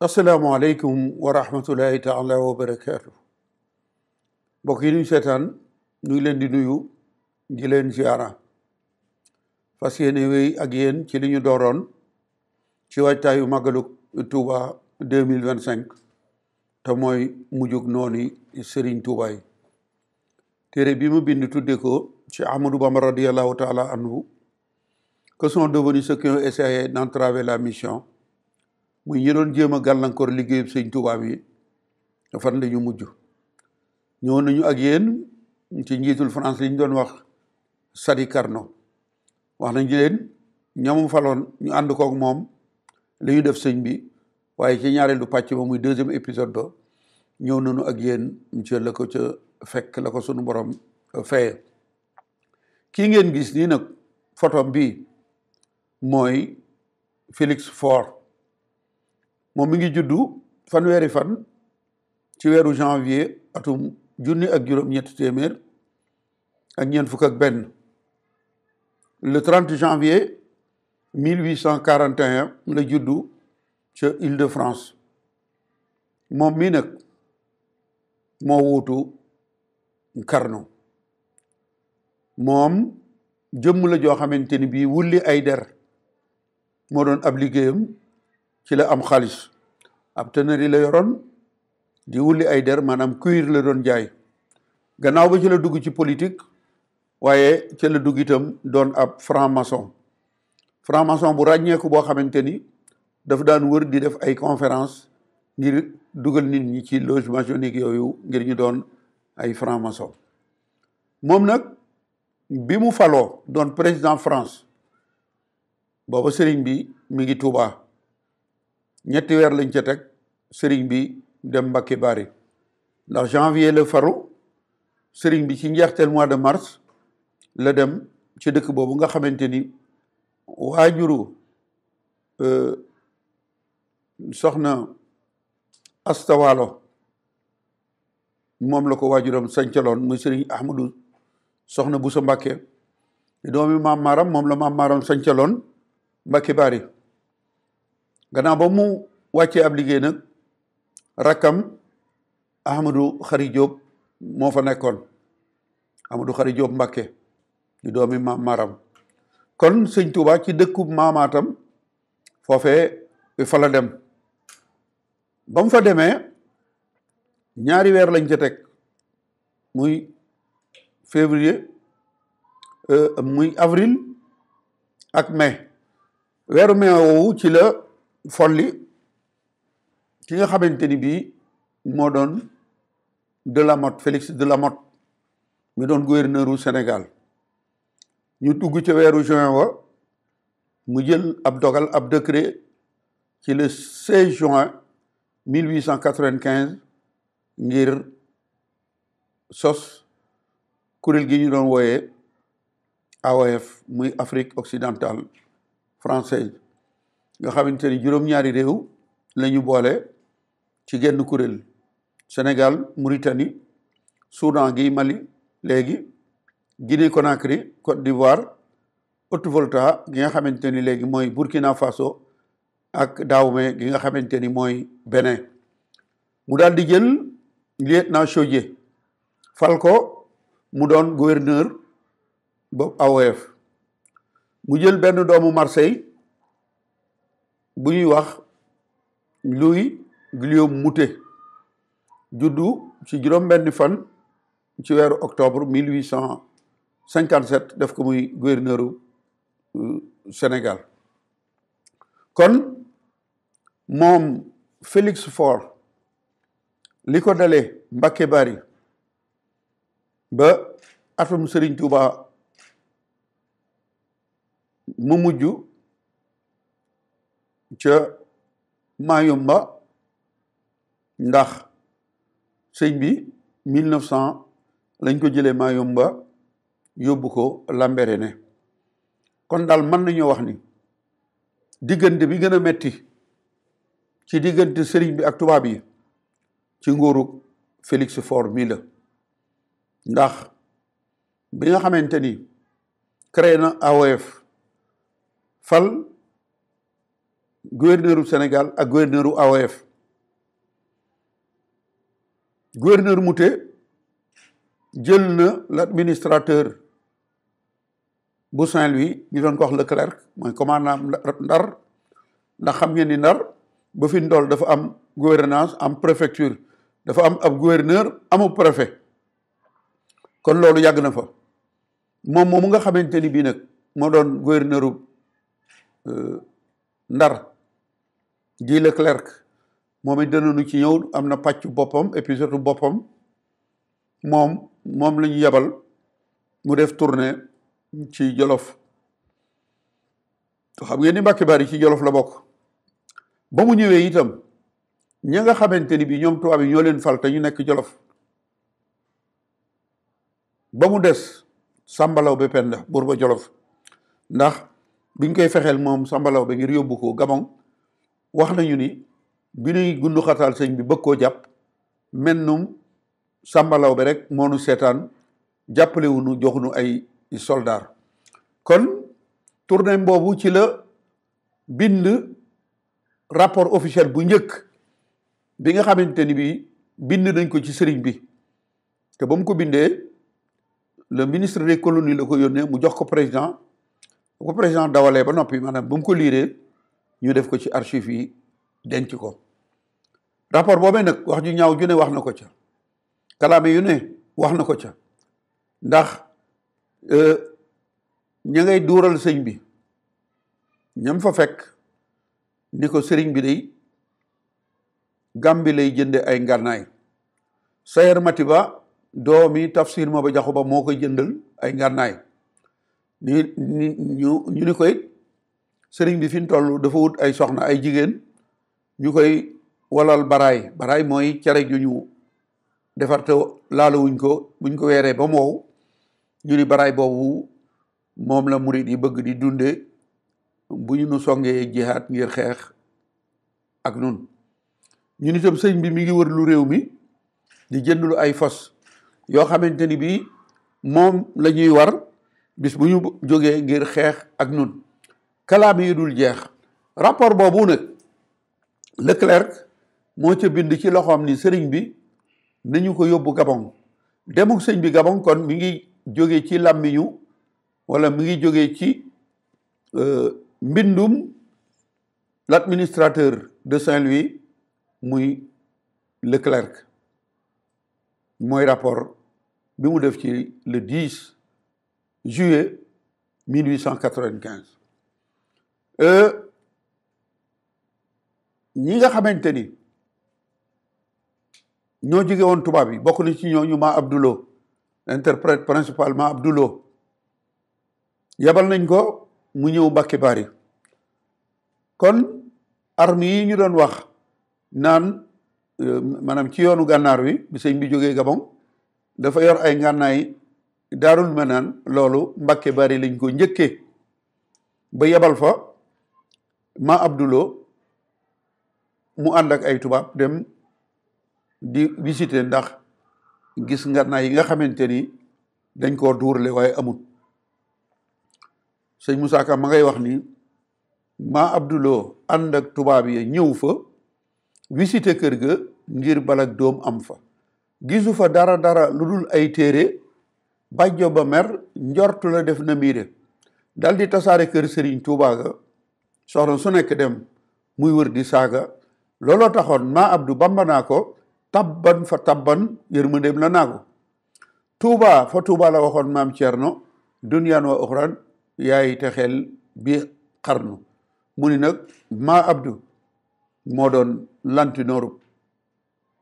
asalaamaaleykum wa rahmatullahi taala wa barakaatu mbokk yi ñuy seetaan ñu ngi leen di nuyu di leen ziara fas yéene wéy ak yéen ci li ñu dooroon ci waajtaayu màggalu Touba 2025 te mooy mujjug nooni Serigne Touba yi téere bi mu bind tudde ko ci Ahmadou Bamba radiallahu taala anhu que sont devenus ceux qui ont essayé d'entraver la mission muy ñi doon jéem a gàllankoor liggéeyub sëñ Tuubaa bi fan la ñu mujj ñëw nañu ak yéen ci njiitul France li ñu doon wax Sadi Carnot wax nañu leen ñamu faloon ñu ànd kook moom li ñu def sëñ bi waaye ci ñaareelu pàcc ba muy deuxième épisode ba ñëw nañu ak yéen ci la ko ca fekk la ko sunu borom feye kii ngeen gis nii nag photo bi mooy Félix Faure moom mi ngi juddu fanweeri fan ci weeru janvier atum junni ak juróom-ñetti téeméer ak ñeent fukk ak benn le 30 janvier 1841 la juddu ca Île-de-France moom mii nag moo wuutu Carnot moom jëmm la joo xamante ni bii wulli ay der moo doon ab liggéeyam ci la am xaalis ab tënëri la yoroon di wulli ay der maanaam cuir la doon jaay gannaaw ba ci la dugg ci politique waaye ci la dugg itam doon ab franc-maçon bu ràññeeku boo xamante ni daf daan wër di def ay conférence ngir dugal nit ñi ci loge maçonnique yooyu ngir ñu doon ay franc-maçon moom nag bi mu faloo doon président France booba sëriñ bi mi ngi Touba ñetti weer lañ ca teg sëriñ bi dem Mbacké Bari ndax janvier la faru sëriñ bi ci njeexteel mois de mars la dem ci dëkk boobu nga xamante ni waajuru soxna Astawalo moom la ko waajuram sancaloon muy sëriñ Ahmadou soxna Bousso Mbacké doomi maam Maram moom la maam Maram sancaloon Mbacké Bari gannaaw ba mu wàccee ab liggéey nag rakkam Ahmadou Khary Diop moo fa nekkoon Ahmadou Khary Diop Mbacké di doomi maam Maram kon sëñ Touba ci dëkkub maamaatam foofee fa la dem ba mu fa demee ñaari weer lañ ca teg muy février muy avril ak mai weeru mai woowu ci la folli ki nga xamante ni bii moo doon Delamotte Félix Delamotte mi doon gouverneur u Sénégal ñu dugg ca weeru juin wa mu jël ab dogal ab décret ci le 16 juin 1895 ngir sos kuréel gi ñu doon wooyee AOF muy Afrique occidentale française nga xamante ni juróom-ñaari réew la ñu boole ci genn kuréel Sénégal Mauritanie Soudan gi Mali léegi Guinée Conakry Côte d'Ivoire Haute-Volta gi nga xamante ni léegi mooy Burkina Faso ak Dahomey gi nga xamante ni mooy Bénin mu daal di jël lieutenant Chaudié fal ko mu doon gouverneur boobu AOF mu jël benn doomu Marseille bu ñuy wax Louis Guillaume Moutet juddu ci juróom-benni fan ci weeru octobre 1857 def ko muy gouverneuru Sénégal kon moom Félix Faure li ko dalee Mbacké Bari ba atum Serigne Touba mu mujj ca Mayumba ndax sëñ bi 1900 lañ ko jëlee Mayumba yóbbu ko Lambaréné kon daal mën nañoo wax ni diggante bi gën a metti ci diggante sëriñ bi ak tubaab yi ci nguuru Félix Faure mii la ndax bi nga xamante ni créé na AOF fal gouverneur u Sénégal ak gouverneur u AOF gouverneur Mouté jël na l'administrateur bu Saint-Louis ñu doon ko wax Leclerc mooy commandant Ndar ndax xam ngeen ni Ndar ba fi ndool dafa am gouvernance am préfecture dafa am ab gouverneur amu préfet kon loolu yàgg na fa moom moomu nga xamante ni bii nag moo doon gouverneuru Ndar di Leclerc moom it danañu ci ñëw am na pàcc boppam épisode boppam moom la ñu yebal mu def tournée ci Jolof xam ngeen ni Mbàkke Bari ci Jolof la bokk ba mu ñëwee itam ñi nga xamante ni bii ñoom tubaab yi ñoo leen fal te ñu nekk Jolof ba mu des Samba Laobé Penda buur ba Jolof ndax biñ koy fexeel moom Samba Laobé ngir yóbbu ko Gabon wax nañu ni bi ñuy gundu xataal sëñ bi bëgg koo jàpp mennum Samba Laobé rek moo nu seetaan jàppale wuñu joxuñu ay soldaar kon tournée boobu ci la bind rapport officiel bu njëkk bi nga xamante ni bi bind nañ ko ci sëriñ bi te ba mu ko bindee le ministre des colonies la ko yónnee mu jox ko président bu ko président dawalee ba noppi maanaam ba mu ko liiree ñu def ko ci archives yi denc ko rapport boobee nag wax ju ñaaw ju ne wax na ko ca kalaame yu ne wax na ko ca ndax ña ngay duural sëñ bi ñam fa fekk ni ko sëriñ bi day Gàmbi lay jënde ay ngànnaay Sayer Matiba doomi Tafsir Maba Jaxu Ba moo koy jëndal ay ngànnaay ñu ni koy sëriñ bi fi mu toll dafa wut ay soxna ay jigéen ñu koy walal baraay mooy cere ju ñu defar te laalawuñ ko buñ ko weeree ba moow ñu ni baraay boobu moom la murid yi bëgg di dunde bu ñu nu songee jihaat ngir xeex ak nun ñun itam sëñ bi mi ngi wër lu réew mi di jënd lu ay fos yoo xamante ni bii moom la ñuy war bis bu ñu jógee ngir xeex ak nun kalaame yi dul jeex rapport boobu nag Leclerc moo ca bind ci loxoom ni sëriñ bi nañu ko yóbbu Gabon demuk sëñ bi Gabon kon mi ngi jógee ci làmmiñu wala mi ngi jógee ci mbindum l'administrateur de Saint-Louis muy Leclerc mooy rapport bi mu def ci le 10 juillet 1895 ñi nga xamante ni ñoo jóge woon tubaab yi bokk na ci ñooñu Ma Abdoulo interprète principalement Abdoulo yebal nañ ko mu ñëw Mbàkke Bari kon armes yi ñu doon wax naan maanaam ci yoonu gànnaar wi bi sëñ bi jógee Gabon dafa yor ay ngànnaay Daarul Manaan loolu Mbàkke Bari lañ ko njëkkee ba yebal fa Ma Abdoulo mu ànd ak ay tubaab dem di visiter ndax gis ngànnaay yi nga xamante ni dañ koo duurle waaye amut sëñ Moussa Ka ma ngay wax ni Ma Abdoulo ànd ak tubaab yi ñëw fa visiter kër ga ngir balak doom am fa gisu fa dara lu dul ay téere bàjjo ba mer njortu la def na miire dal di tasaare kër Sëriñ Tuubaa ga soxna su nekk dem muy wër di saaga looloo taxoon Ma Abdou Bamba naa ko tabban fa tabban yërmandeem la naa ko Tuubaa fa Tuubaa la waxoon maam Cerno duniyaan wa uxraan yaay te xel bi xarnu mu ni nag Ma Abdou moo doon lantinoorub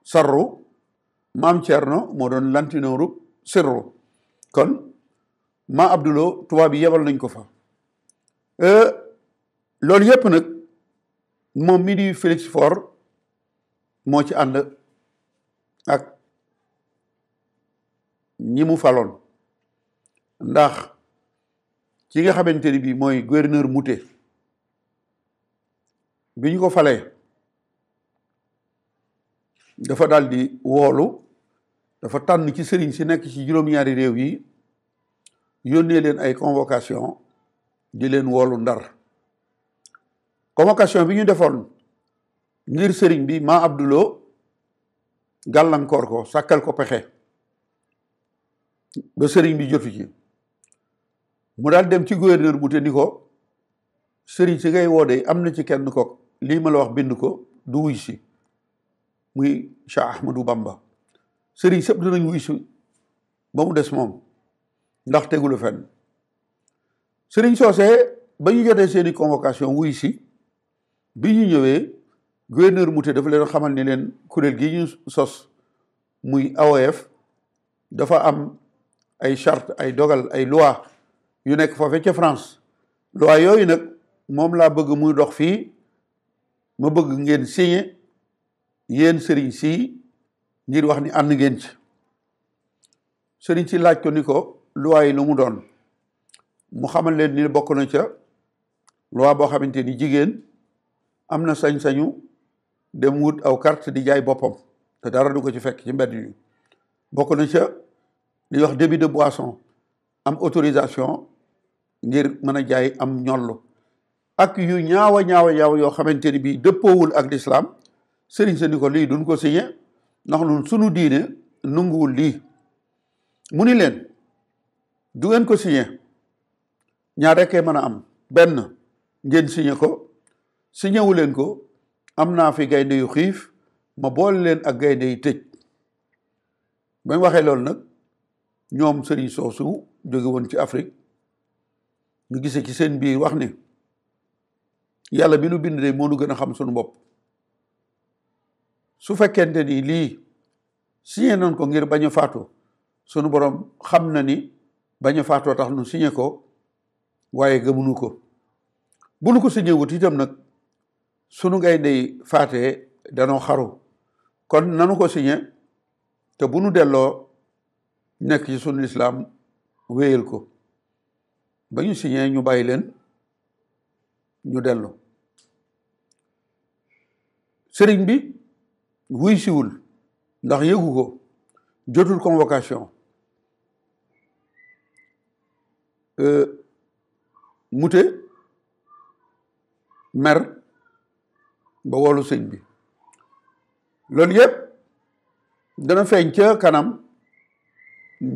sarru maam Cerno moo doon lantinoorub sirru kon Ma Abdoulo tubaab yi yebal nañ ko fa loolu yépp nag moom mi di Félix Faure moo ci ànd ak ñi mu faloon ndax ci nga xamante ni bii mooy gouverneur Mouté bi ñu ko falee dafa daal di woolu dafa tànn ci sëriñ si nekk ci juróom-ñaari réew yi yónnee leen ay convocation di leen woolu Ndar convocation bi ñu defoon ngir sëriñ bi Ma Abdoulo gàllankoor ko sàkkal ko pexe ba sëriñ bi jotu ci mu daal dem ci gouverneur bu te ni ko sëriñ si ngay woo de am na ci kenn ko lii ma la wax bind ko du wuy si muy Cheikh Ahmadou Bamba sëriñ sëpp dinañ wuy si ba mu des moom ndax tegulu fenn sëriñ soosee ba ñu jotee seeni convocation wuy si bi ñu ñëwee gouverneur Mouté dafa leen xamal ni leen kuréel gi ñu sos muy AOF dafa am ay charte ay dogal ay loi yu nekk foofee ca France loi yooyu nag moom laa bëgg muy dox fii ma bëgg ngeen signé yéen sëriñ si ngir wax ni ànd ngeen ci sëriñ si laaj ko ni ko loi yi lu mu doon mu xamal leen ni bokk na ca loi boo xamante ni jigéen am na sañ-sañu dem wut aw carte di jaay boppam te dara du ko ci fekk ci mbedd yi bokk na ca li wax débit de boisson am autorisation ngir mën a jaay am ñollu ak yu ñaawa yoo xamante ni bii dëppoowul ak lislaam sëriñ sa ni ko lii duñ ko signé ndax nun sunu diine nunguwul lii mu ni leen du ngeen ko signé ñaar rekkee mën a am benn ngeen signé ko signé wu leen ko am naa fi gaynde yu xiif ma boole leen ak gaynde yu tëj bañ waxee loolu nag ñoom sëriñ soosu jóge woon ci Afrique ñu gisee ci seen biir wax ni yàlla bi nu bind de moo nu gën a xam suñu bopp su fekkente ni lii signé nañ ko ngir bañ a faatu sunu borom xam na ni bañ a faatoo tax nu signé ko waaye gëmunu ko bu nu ko signé wut itam nag sunu gaynde faatee danoo xaru kon nanu ko signé te bu nu delloo nekk ci sunu lislaam wéyal ko ba ñu signé ñu bàyyi leen ñu dellu sëriñ bi wuy siwul ndax yëgu ko jotul convocation Mouté mer ba woolu sëñ bi loolu yëpp dana feeñ ca kanam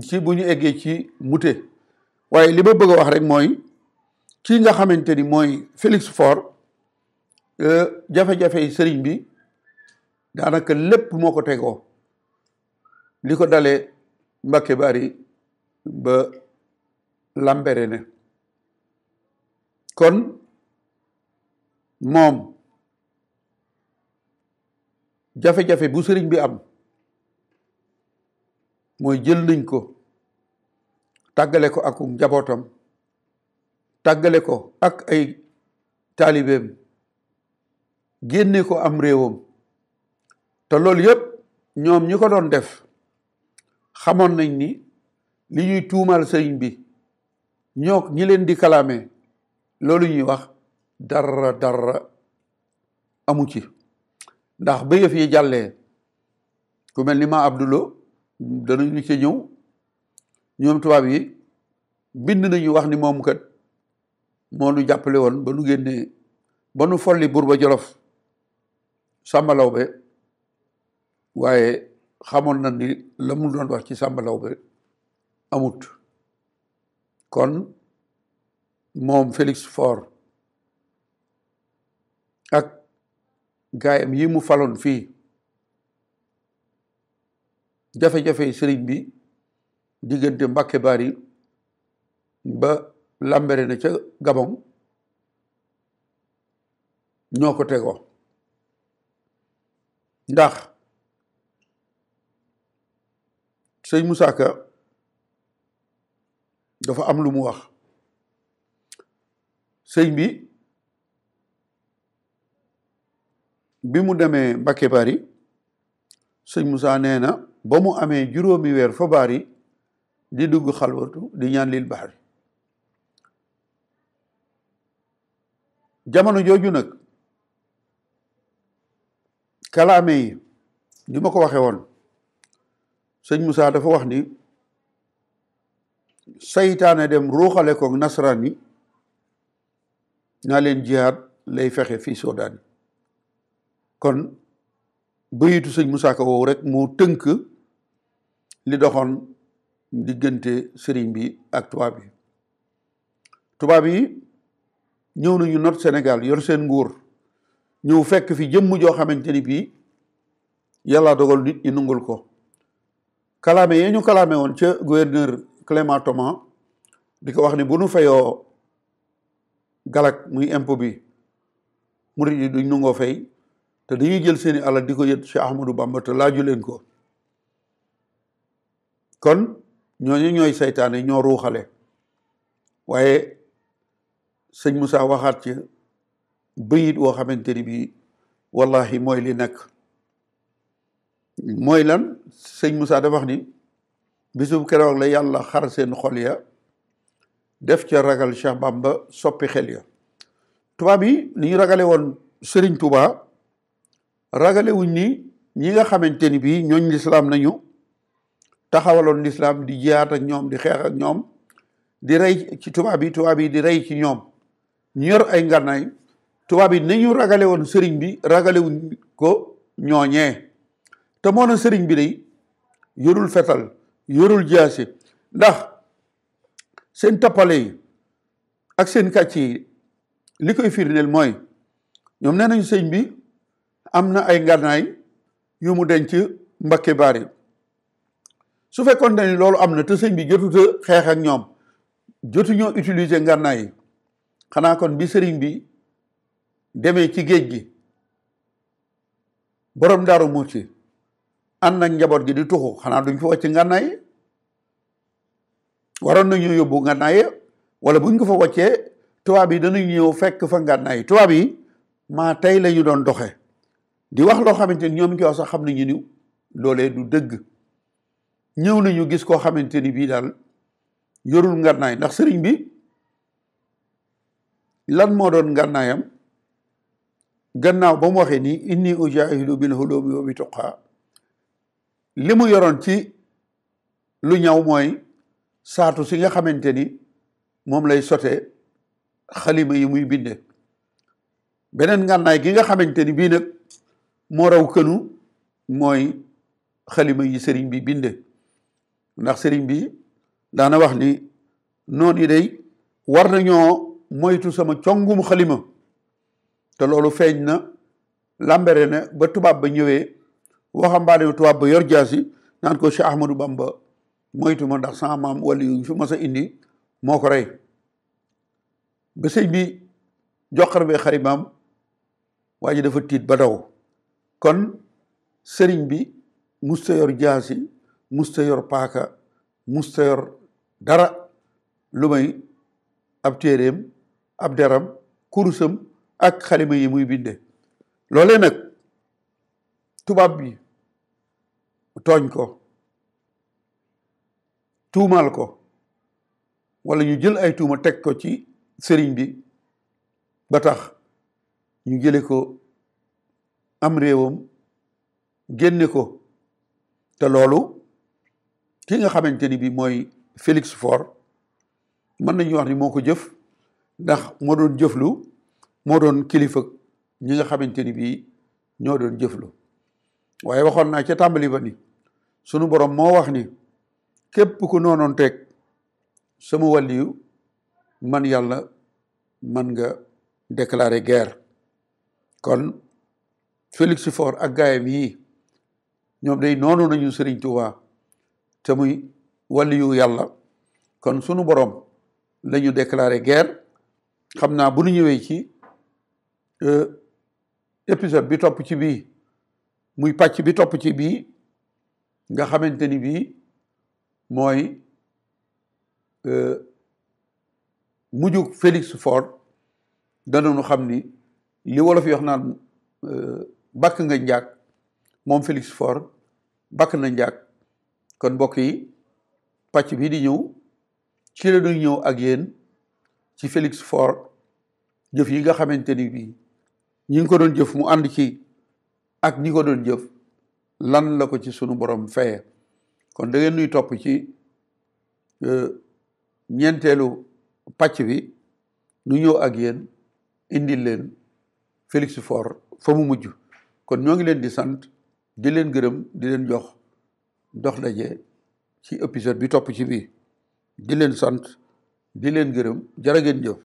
ci bu ñu eggee ci Mouté waaye li ma bëgg a wax rek mooy kii nga xamante ni mooy Félix Faure jafe-jafe sëriñ bi daanaka lépp moo ko tegoo li ko dalee Mbacké Bari ba Lambaréné kon moom jafe-jafe bu sëriñ bi am mooy jël nañ ko tàggale ko ak njabootam tàggale ko ak ay taalibeem génne ko am réewam te loolu yëpp ñoom ñi ko doon def xamoon nañ ni li ñuy tuumal sëriñ bi ñoo ñi leen di kalaame loolu ñuy wax dara amu ci ndax ba yëf yi jàllee ku mel ni ma Abdulo danañu ci ñëw ñoom tubaab yi bind nañu wax ni moom kat moo nu jàppale woon ba nu génnee ba nu folli Buurba Jolof Sàmba Lawbe waaye xamoon na ni la mu doon wax ci Sàmba Lawbe amut kon moom Félix Faure ak gaayam yi mu faloon fii jafe-jafe sëriñ bi diggante Mbacké Bari ba Lambaréné ca Gabon ñoo ko tegoo ndax sëñ Moussa Ka dafa am lu mu wax sëñ bi mu demee Mbacké Bari sëñ Moussa nee na ba mu amee juróomi weer fa Bari di dugg xalwatu di ñaan lil baxari jamono jooju nag kalaame yi ni ma ko waxee woon sëñ Moussa dafa wax ni saytaane dem ruuxale ko nasaraan yi naa leen jihaad lay fexe fii Soodaan kon bayitu sëñ Moussa Ka woowu rek moo tënk li doxoon diggante sëriñ bi ak tubaab yi ñëw nañu not Sénégal yor seen nguur ñëw fekk fi jëmm joo xamante ni bii yàlla dogal nit ñi nungul ko kalaame yee ñu kalaame woon ca gouverneur Clément Thomas di ko wax ni bu nu fayoo galak muy impôt bi murid yi duñ nungoo fay te dañuy jël seeni alal di ko yët Cheikh Ahmadou Bamba te laaju leen ko kon ñooñu ñooy saytaane ñoo ruuxale waaye sëñ Moussa waxaat ci bëyit woo xamante ni bii wallahi mooy li nekk mooy lan sëñ Moussa dafa wax ni bisu keroog la yàlla xar seen xol ya def ca ragal Cheikh Bamba soppi xel ya tubaab yi ni ñu ragale woon Sëriñ Tuubaa ragale wuñ ni ñi nga xamante ni bii ñooñ lislaam nañu taxawaloon lislaam di jiyaat ak ñoom di xeex ak ñoom di rey ci tubaab yi di rey ci ñoom ñu yor ay ngànnaay tubaab yi nañu ragale woon sëriñ bi ragale wuñ ko ñooñee te moo na sëriñ bi day yorul fetal yorul jaasi ndax seen tappale yi ak seen kàcc yi li koy firndeel mooy ñoom nee nañu sëñ bi am na ay ngànnaay yu mu denc Mbakke Baari su fekkoon ne ni loolu am na te sëñ bi jotuta xeex ak ñoom jotuñoo utiliser ngànnaay yi xanaa kon bi sëriñ bi demee ci géej gi borom Daaru Muxti ànd ak njaboot gi di tuxu xanaa duñ fa wàcc ngànnaay yi waroon nañu yóbbu ngànnaay yi wala buñ ko fa wàccee tubaab yi danañ ñëw fekk fa ngànnaay yi tubaab yi maa tey la ñu doon doxe di wax loo xamante ni ñoom ci wax sax xam nañu ni loolee du dëgg ñëw nañu gis koo xamante ni bii daal yorul ngànnaay ndax sëriñ bi lan moo doon ngànnaayam gannaaw ba mu waxee ni inni ujaahidu bil hulumi wa bi tuqaa li mu yoroon ci lu ñaw mooy saatu si nga xamante ni moom lay sote xalima yi muy binde beneen ngànnaay gi nga xamante ni bii nag moo raw kënu mooy xalima yi sëriñ bi binde ndax sëriñ bi daana wax ni noonu yi day war nañoo moytu sama congum xalima te loolu feeñ na lambere na ba tubaab ba ñëwee waxambaane tubaab ba yor jaasi naan ko Cheikh Ahmadou Bamba moytu ma ndax sama maam wala yu fi mas a indi moo ko rey ba sëñ bi joxar bee xarimaam waa ji dafa tiit ba daw kon sëriñ bi musta yor jaasi musta yor paaka musta yor dara lu may ab téeréem ab deram kurusam ak xalima yi muy binde loolee nag tubaab bi tooñ ko tuumaal ko wala ñu jël ay tuuma teg ko ci sëriñ bi ba tax ñu jële ko am réewam génne ko te loolu ki nga xamante ni bi mooy Félix Faure mën nañu wax ni moo ko jëf ndax moo doon jëflu moo doon kilifa ñi nga xamante ni bii ñoo doon jëflu waaye waxoon naa ca tàmbali ba ni sunu borom moo wax ni képp ku noonoon teg sama wàlliyu man yàlla man nga déclarer guerre kon Félix Faure ak gaayam yii ñoom day noonu nañu Sëriñ Tuubaa te muy wàlliyu yàlla kon sunu borom la ñu déclarer guerre xam naa bu nu ñëwee ci épisode bi topp ci bii muy pàcc bi topp ci bii nga xamante ni bii mooy mujjug Félix Faure danañu xam ni li wolof yi wax naan bakk nga njaag moom Félix Faure bakk na njaag kon mbokk yi pàcc bii di ñëw ci la ñuy ñëw ak yéen ci Félix Faure jëf yi nga xamante ni bii ñi ngi ko doon jëf mu ànd ci ak ñi ko doon jëf lan la ko ci sunu borom faye kon da ngeen nuy topp ci ñeenteelu pàcc bi nu ñëw ak yéen indil leen Félix Faure fa mu mujj kon ñoo ngi leen di sant di leen gërëm di leen jox dox daje ci épisode bi topp ci bii di leen sant di leen gërëm jërë ngeen jëf